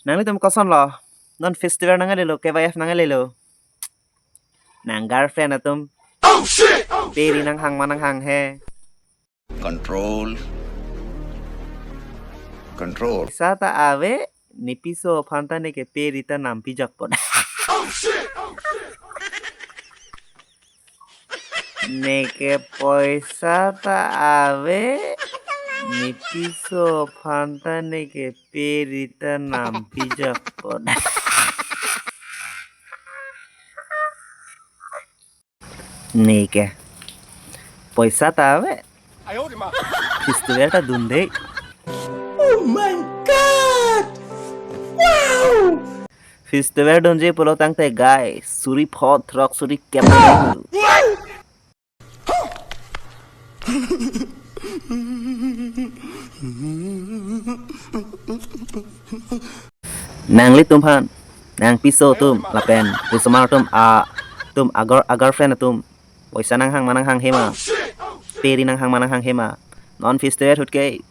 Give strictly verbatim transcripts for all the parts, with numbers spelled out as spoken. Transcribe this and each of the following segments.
Nanglitum kosonlo? Non festival nanglelo, K Y F nanglelo. Nang girlfriend atum peri nanghang ma nanghang he. Control. Control. Poisa ta ave, ne piso aphan ta neke peri ta nampi jakpot. Neke poisa ta ave, ne piso aphan ta neke peri ta nampi jakpot. Neke poisa ta ave, festival ta dunde. Oh my God! Wow! Festival dunji pulo tangte guys, suri phongo throk suri kep. Nanglitum aphan, nang piso atum lapen risomar atum, atum agor a girlfriend atum poisa nanghang ma nanghang he ma, peri nanghang ma nanghang he ma, non festival ahut ke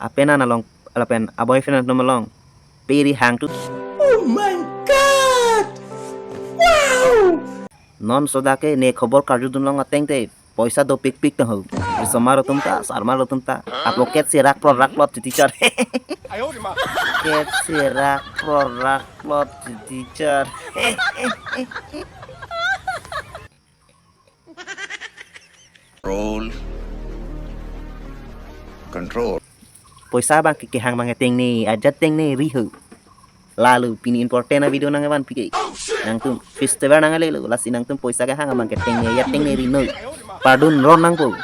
apenan along lapen a boyfriend atum along peri hangtu. Oh my God! Wow! Non soda ke ne khobor karjudun long ateng te poisa dopikpik ta ho. Risomar atum ta, sarmar atum ta, a pocket si rak plot rak plot titi char. Pocket si rak plot rak plot titi char. Control. Control. Poisa abang ke kehang abang tengne, ajat tengne ri ho. Lalu pini important a video nangvanpi ke. Nangtum festival nanglelo, lasi nangtum poisa kehang abang ke tengne, ajat tengne ri noi. Pardon ron nangpo.